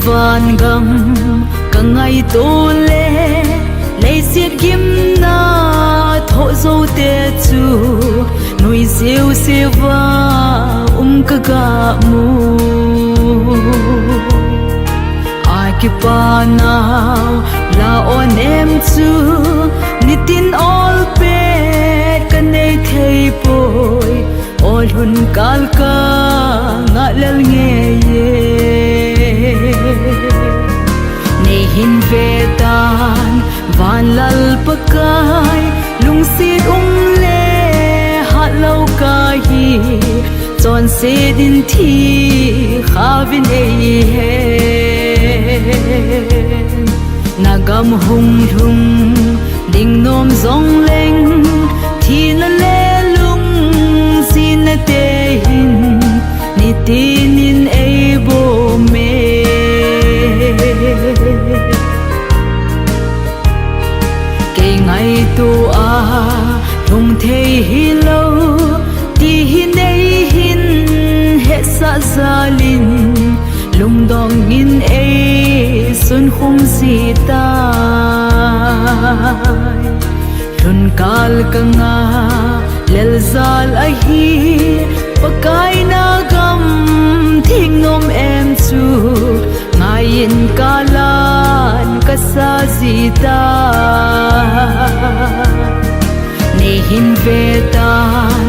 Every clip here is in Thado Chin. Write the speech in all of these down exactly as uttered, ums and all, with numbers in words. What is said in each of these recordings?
Vangam ka ngaito le, leiset gimna thoh jote chu, nui siusiuva um ka gamu. A kipanau la onem chu, nitin olpeh ka nei thei poi, o lhun kal ka ngah lel ngei e. Nei hin ve tan, Van Lal Pakai, lungset um le hatlou ka hi, chonset in thi khauvin ei hen. Na gam hung lhung ding nom jong leng, thina le lungjinna te hin, nitin in ei bom e. Kei ngaito a lhung thei hilou, ti hi nei hin hetsah jal in, lungdong in ei sunkhum ji tai. Lhun kal ka ngah lel jal ahi, Pakai na gam theng nom em chu, ngai in ka lan ka sa ji tai. Nei hin ve tan,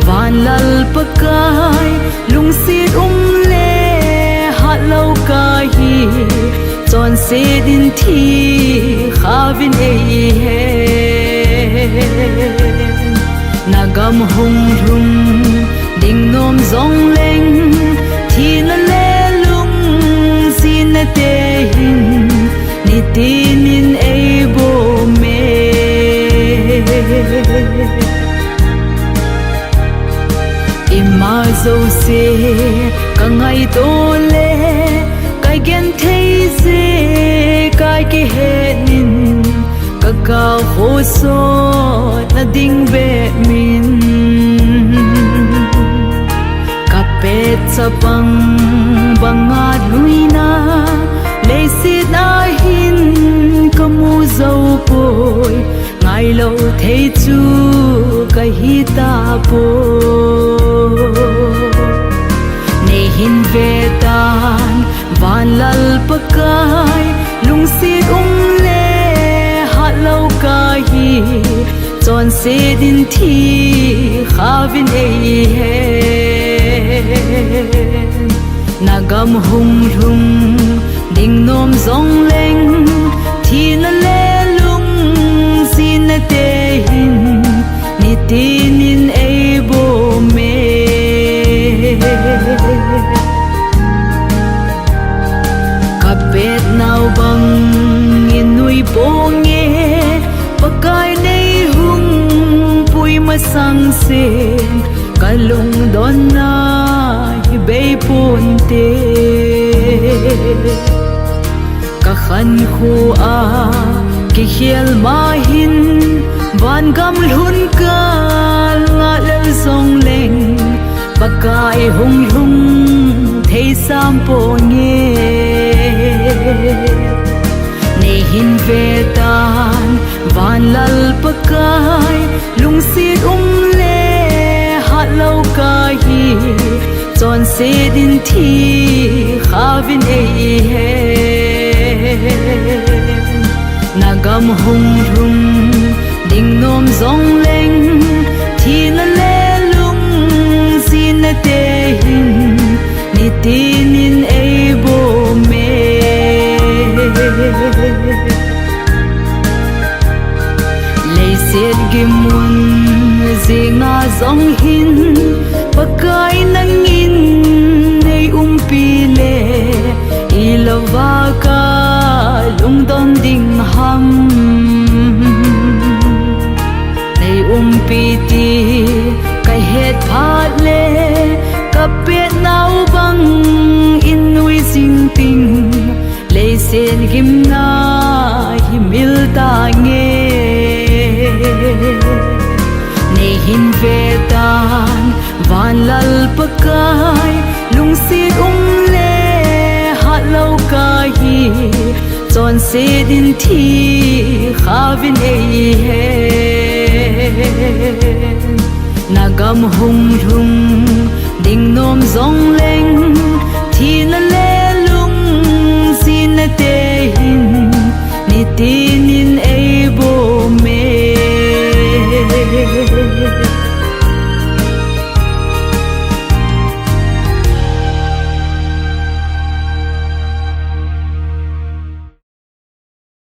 Van Lal Pakai, lungset um le hatlou ka hi, chonset in thi khauvin ei hen. Na gam hung lhung ding nom jong leng, thina le lungjinna te hin, nitin in ei bom e. Ima jouse ka ngaito le, ka genthei jeh ka kihet in, ka kah ho sot na ding bep min. Ka pet chapang banga luina, leiset a hin ka mu jou poi, ngailou thei chu ka hi tapoi. Nei hin ve tan, Van Lal Pakai, lungset um le hatlou ka hi, chonset in thi khauvin ei hen. Na gam hung lhung ding nom jong leng, thina le lungjinna te hin, nitin in ei bom e. Ka pet nau bang in nui ponge, Pakai nei hung pui masang sen, ka lungdonna hi bei ponte. Ka khankho a kikhel ma hin, van gam lhun kal ngah lel jong leng, Pakai hung lhung thei sam ponge. Nei hin ve tan, Van Lal Pakai, lungset um le hatlou ka hi, chonset in thi khauvin ei hen. Na gam hung lhung ding nom jong leng, thina le lungjinna te hin, nitin in ei bom e. Leiset gimun jinga jong hin, Pakai nangin nei umpi le, ilouva ka lungdon ding ham. Nei umpi ti ka het phat le, ka pet nau bang in nui jing ting, leiset gimna hi mil tange. Nei hin ve tan, Van Lal Pakai, lungset um le hatlou ka Chonset in thi khauvin eihen, na gam hung lhung ding nom jongleng, thina le lungsetna te hin nitin